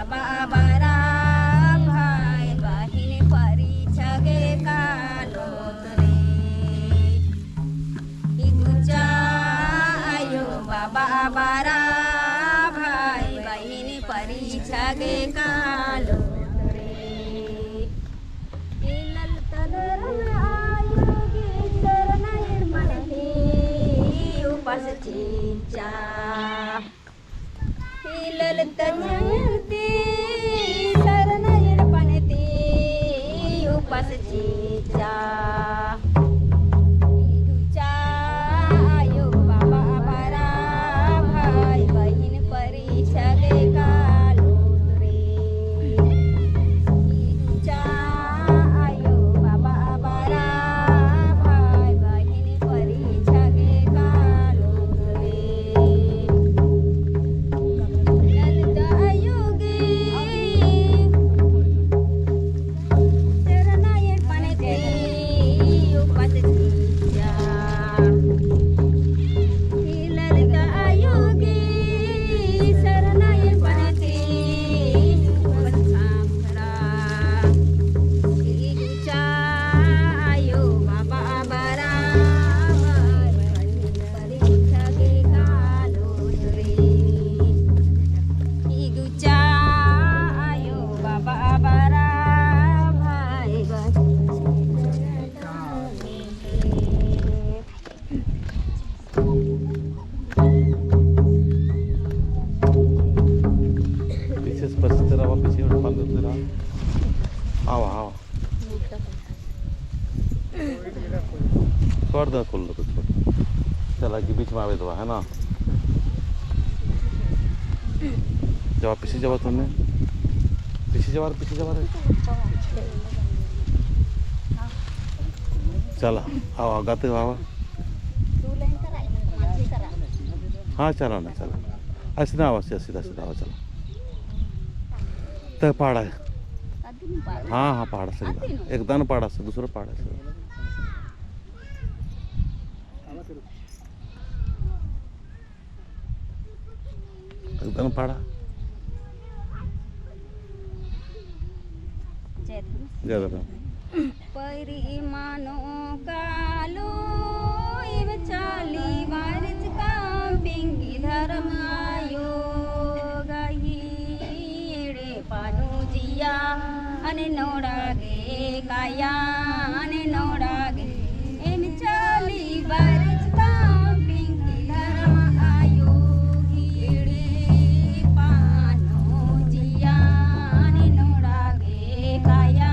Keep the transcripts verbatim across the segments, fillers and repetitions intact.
बाबा बरा भाई बहिन परीक्षा गे कालोत रे। इगुचा आयो बाबा बरा भाई बहिन परीक्षा गे कालोत रे। इलल तनर आयो गे सरना एड़पन ती उपास चिच्चा। इलल तनर ती सरना एड़पन ती उपास चिच्चा। इगुचा आयो बाबा बरा भाई बहिन परीक्षा गे कालोत रे। इगुचा आयो बाबा बरा भाई बहिन परीक्षा गे कालोत रे। ललता आयो गे सरना एड़पन ती उपास चिच्चा। ललता आयो गे सरना एड़पन ती उपास चिच्चा। इगुचा आयो बाबा बरा भाई बहिन परीक्षा गे कालोत रे। इगुचा आयो बाबा बरा भाई बहिन पीछे से बस तेरा, वहाँ पीछे उठ, बंद तेरा। आवा, आवा। छोड़ दे, खोल दो, छोड़। चला कि बीच में आवे दवा, है ना? जवा पीछे जवा तुमने। पीछे जवा, पीछे जवा रे। चला, आवा, गाते आवा। हाँ, चला ना, चला। ऐसे ना आवा, सीधा, सीधा, सीधा आवा, चला। तय पहाड़ा है। हाँ, हाँ, पहाड़ा से एकदम। एकदम पहाड़ा से, दूसरा पहाड़ा से। एकदम पहाड़ा। जय धर्म। जय धर्म। पैरी मानो कालो इब चाली बरचकम पिंकी धर्म आयो गही एड़पा नू जिया अने नोड़ा गे काया अने नोड़ा गे एम चाली बरचकम पिंकी धर्म आयो गही एड़पा नू जिया अने नोड़ा गे काया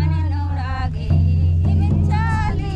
अने नोड़ा गे एम चाली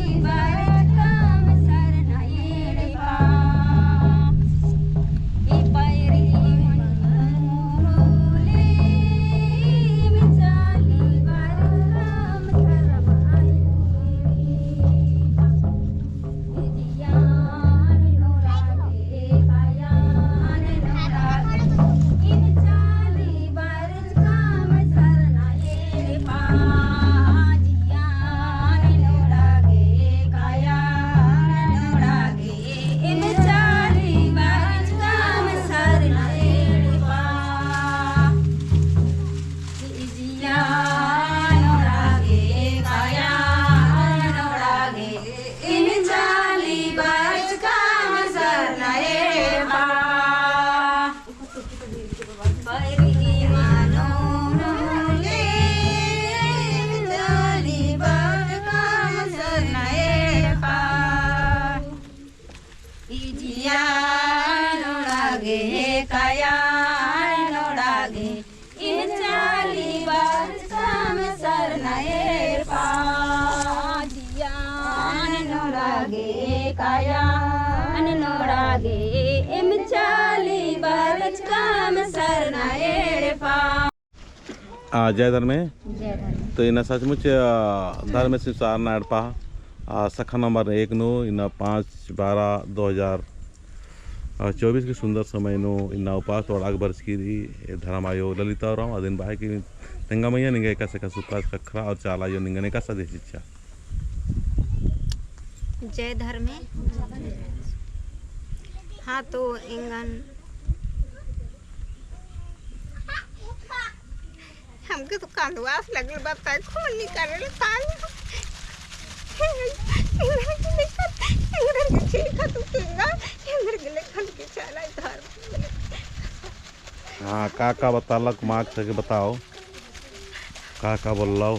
बरचकम सरना एड़पा। आ, जय धर्मे। जय धर्मे। तो इन्ना सचमुच, आ, धर्मेस सरना एड़पा, आ, शाखा नंबर एक नू इन्ना पाँच बारह दो हजार चौबीस के सुंदर समय नू इन्ना उपास तोड़ाक बरचकी रई, ए धर्म आयो ललिता उराँव, अदिन बआ कि तेंगा मइय्याँ निंगा एकासे एकासे उपास ख़क्खरा और चाला आयो निंगन एकासे आदेश चिच्चा। जय धर्मे। हाँ, तो एंगन हमके तो कांदवास लगल बा, ताई खून निकाले ला ताल। एन्देर गे लेखा, एन्देर गे चीखा तू किंगा, एन्देर गे लेखा के चाला धर। हाँ, का का बतालक माँ के बताओ, का का बोललाओ,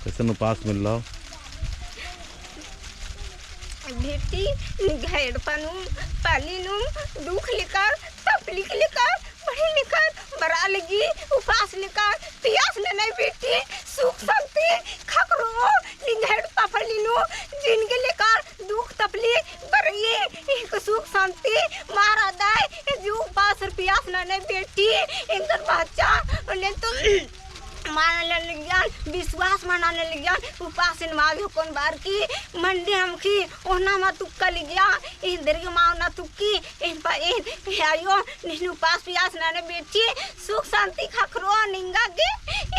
कैसन उपास मिललाओ? बेटी, निंग्है एड़पा नू, पाली नू, दुख लेकर, तपलिक लेकर, पढ़ी लेकर, बरआ लगी, उपास लेकर, पियास ननय बेटी, सुख शांति ख़क्खरो, निंग्है एड़पा पाली नू, जिनगी लेकर, दुख तपलिक बरई, इक सुख शांति मारा दय, जो उपास और पियास ननय बेटी, एन्देर बाचा, उन्हें तो माना लगियन, विश्वास माना लगियन, उपास नमाज होकन बअरकी, मंडी हमकी, ओना मा तुक्का लगिया, एन्देर गे मा ओना तुक्की, एन पा एन, ए आयो, नीन उपास पियास ननय बेटी, सुख शांति ख़क्खरो निंगा गे,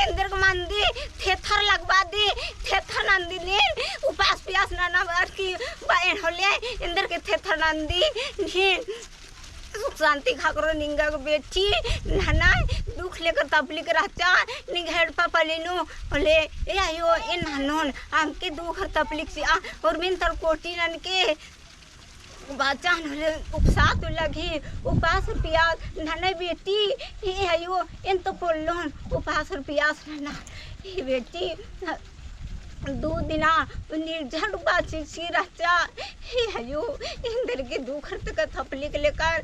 एन्देर गे मंदी, थेथर लगबादी, थेथर नंदी नीन, उपास पियास नना बअरकी, बअन होले, एन्देर गे थेथर नंदी, नीन, सुख शांति ख़क्खरो निंगा गे बेटी, नना, दुख लेकर तपलिक रहचा, निंग्है एड़पा पाली नू, होले, ए आयो, एन ननोन, हमके दुख और तपलिक चिआ, और मिन तर कोटी ननके, बाचा होले उपास तो लगी, उपास पियास ननय बेटी, ए आयो, एन तो पोल्लोन, उपास पियास नना, ए बेटी, दू दिना निर्जर उपास चिची रहचा, ए आयो, एन्देर गे दुख और तक तपलिक लेकर,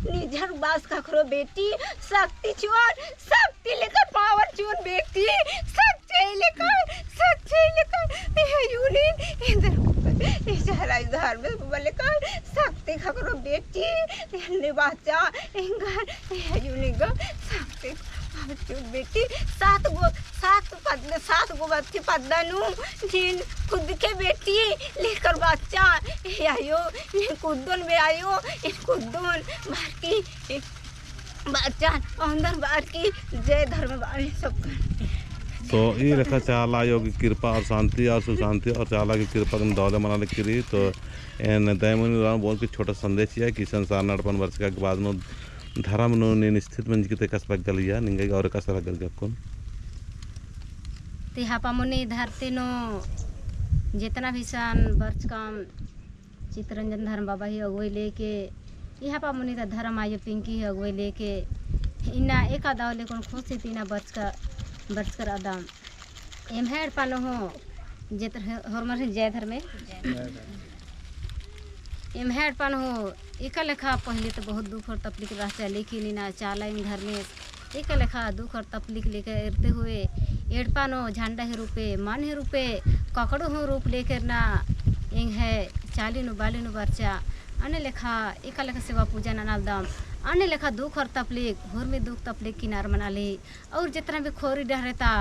निर्जर उपास ख़क्खरो बेटी, शक्ति चिओन, शक्ति लेकर power चिओन बेटी, सच्चे लेकर, सच्चे लेकर, ए आयो नीन, एन्देर, ए चाला धर्मेस बाबा लेकर, शक्ति ख़क्खरो बेटी, एन्ने बाचा, एंगन, ए आयो निंगा, शक्ति, power चिओन बेटी, सात गो, सात पद, सात गो बत्ती पद्दा नू, नीन खुद के बेटी, लेकर बाचा, ए आयो, नीन कुद्दोन बे आयो, एन कुद्दोन, बअरकी, बाचा, ओन्दर बअरकी, जय धर्म बाले सबकर। तो ई लेखा चाला आयो की कृपा और शांति और सुख शांति और चाला की कृपा के दौले मना लगी रई। तो एन दयमुनि राम बोल के छोटा संदेश चिआ कि संसार नड़पन बरचका के बाद नू धर्म नू नीन स्थित मंजकी ते एकासे बग्गे लगिया, निंगा गे और एकासे लग्गा लगिया अक्कुन। ते हापामुनी धरती नू जेतना भी सन बरचकम चितरंजन धर्म बाबा ही अगुवई लेके, ई हापामुनी ता धर्म आयो पिंकी ही अगुवई लेके, इन्ना एका दव लेकोन खुशी ती इन्ना बरचका, बरचकर अदम। एम्है एड़पा नू हूँ, जेतर ह-, होरमर ही जय धर्मे। एम्है एड़पा नू हूँ, एका लेखा पहले तो बहुत दुख और तपलिक रहचा, लेकिन इन्ना चाला एम धर्मेस एका लेखा दुख और तपलिक लेकर एरते हुए एड़पा नू झंडा ही रूपे, मन ही रूपे, ककड़ो हूँ रूप लेकर ना एंग्है चाली नू बाली नू बरचा। अन्ने लेखा एका लेखा सेवा पूजा ननालदम। अन्ने लेखा दुख और तपलिक, होरमी दुख तपलिक किनार मनाली। और जेतना भी खोरी डहरे ता,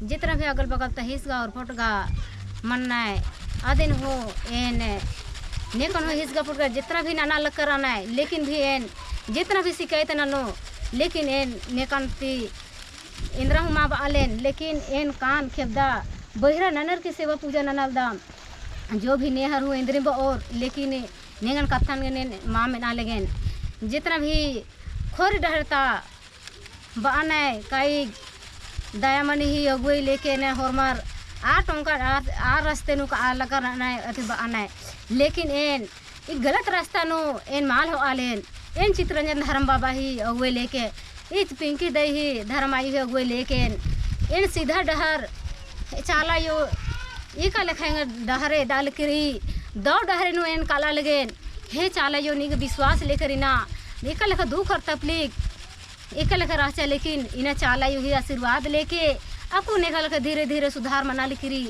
जेतना भी अगल बगल ता हिसगा और फोटगा मन्नय, अदिन हूँ एन नेकन हूँ हिसगा फोटगा जेतना भी नना लक्कर अनय, लेकिन भी एन जेतना भी शिकायत ननो, लेकिन एन नेकन ती एन्दरा हूँ मा बआलेन, लेकिन एन कान खेबदा बहिरा ननर की सेवा पूजा ननालदम। जो भी नेहर हूँ एन्दरिम बओर, लेकिन नेंगन कत्थन गे एन मा मेना लेगेन। जेतना भी खोरी डहरे ता बअनय, काई दयामनी ही अगुवई लेके ने होरमर आ टोंका आ, आ रस्ते नू का लकर अनय अति बअनय। लेकिन एन ई गलत रास्ता नू एन मल होआलेन, एन चितरंजन धर्म बाबा ही अगुवई लेके, ई पिंकी दई ही धर्म आई ही अगुवई लेके एन, एन सीधा डहर चाला आयो, एका लेखा एंगा डहरे डाल किरी, दव डहरे नू एन काला लगेन, हे चाला आयो, निंगा विश्वास लेकर इन्ना, एका लेखा दुख और तपलीक, एका लेखा रहचा, लेकिन इन्ना चाला आयो ही आशीर्वाद लेके, अक्कुन एका लेखा धीरे धीरे सुधार मना लिकिरी।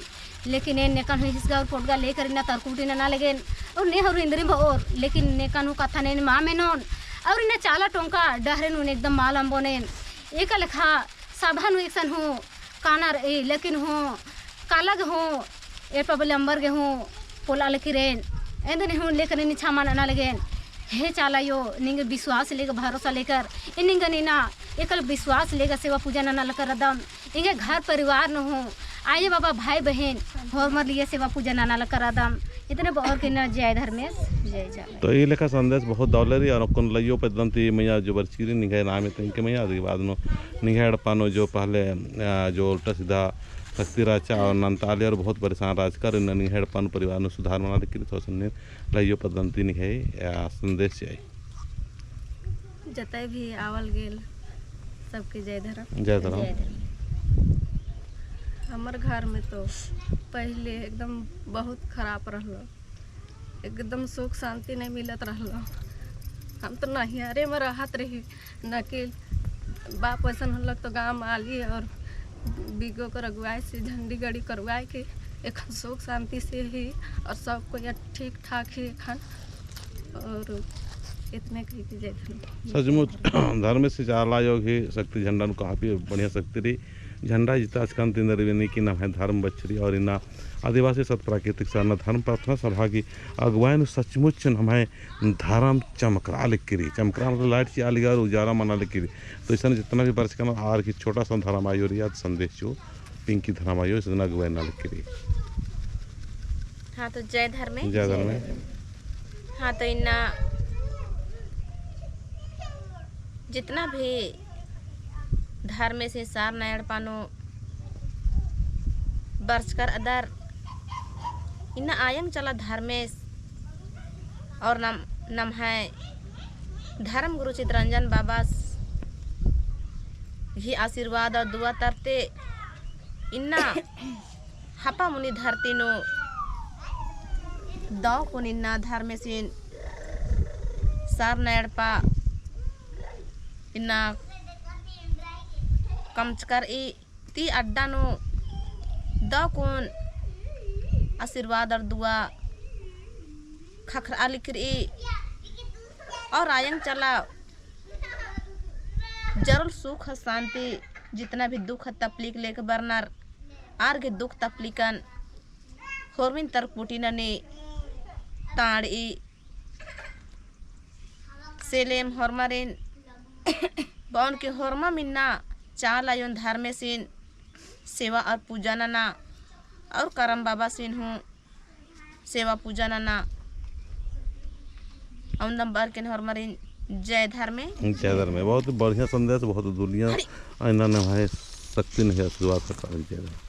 लेकिन एन नेकन हूँ हिसगा और पोटगा लेकर इन्ना तरकुटी नना लगेन, और नेहर हूँ एन्दरिम बओर, लेकिन नेकन हूँ कत्थन एन मा मेनोन, और इन्ना चाला टोंका डहरे नू एकदम मल अम्बोन एन। एका लेखा सभा नू एकसन हूँ कानर ए, लेकिन हूँ काला गे हूँ, एड़पा बले अम्बर गे हूँ पोल्ला लकिरेन, एन्देर हूँ लेकर इन्ना छमा नना लगेन। हे चाला आयो, निंगा विश्वास लेकर, भरोसा लेकर, एन निंगन इन्ना एकल विश्वास लेकर सेवा पूजा नना लकर रअदम। एंग्है घर परिवार नू हूँ, आयो बाबा, भाई बहिन, होरमर लिए सेवा पूजा नना लकर रअदम। इतने बओर के इन्ना जय धर्मेस। जय जय। तो ई लेखा संदेश बहुत दौले रई और अक्कुन लइयो पद्दन ती मइय्याँ जो बरचकी रई निंग्है नामे तेंगके मइय्याँ, अदि बाद नू निंग्है एड़पा नू जो पहले, आ, जो उल्टा सीधा शक्ति रहचा और नन्ताली और बहुत परेशान रहचकर, इन्ना निंग्है एड़पा नू परिवार नू सुधार मना लगी रई, तो सन्नी लइयो पद्दन ती निंग्है, आ, संदेश चिअई। जतई भी आवल गेल, सबके जय धरम। जय धरम। जय धरम। हमर घर में तो पहले एकदम बहुत खराब रहलो, एकदम सुख शांति नहीं मिलत रहलो। हम तो नैहरे में रहत रही, न कि बाप वैसन होलक तो गाँव में आली और बिगो कर अगुवाई से झंडी गाड़ी करवाए के एखन सुख शांति से ही और सब कोई ठीक ठाक ही एखन। और इतने कह के जय धर्म। सचमुच धर्मेस चाला आयो ही शक्ति झंडा नू काफी बढ़िया शक्ति रई। झंडा जिता अचकन तिंदर बेनी कि नम्है धर्म बछरी और इन्ना आदिवासी सत प्राकृतिक सरना धर्म प्रार्थना सभा की अगुवाई नू सचमुच नम्है धर्म चमकरा लगी रई। चमकरा मतलब लाइट चिआ लगी और उजाला मना लगी रई। तो इसन जितना भी बरचकन आर की छोटा सा धर्म आयो रई, आद संदेश चिओ। पिंकी धर्म आयो, इसन अगुवाई नना लगी रई। हाँ, तो जय धर्मे। जय धर्मे। हाँ, तो इन्ना जितना भी धर्मेस ही सरना एड़पा नू बरचकर अदर इन्ना आयंग चला धर्मेस और नम, नम्है धर्म गुरु चितरंजन बाबास ही आशीर्वाद और दुआ तरते इन्ना हपा मुनी धरती नू दव कुन इन्ना धर्मेसिन सरना एड़पा इन्ना कमचकर ई ती अड्डा नू दव कुन आशीर्वाद और दुआ ख़क्खरआ लगी रई और आयंग चला जरूर सुख शांति जितना भी दुख तकलीफ लेके बरनर आर गे दुख तकलीफन होरमिन तरकुटी ननी ताड़ई सेलेम होरमारिन बौन के होरमा मिन्ना चाला आयोन धर्मेसिन सेवा और पूजा नना और करम बाबासिन हूँ सेवा पूजा नना। औंदम बरकिन होरमारिन जय धर्मे। जय धर्मे। बहुत बढ़िया संदेश, बहुत दुनिया आइना ने भाई शक्ति नहीं आशीर्वाद करता है। जय धर्मे।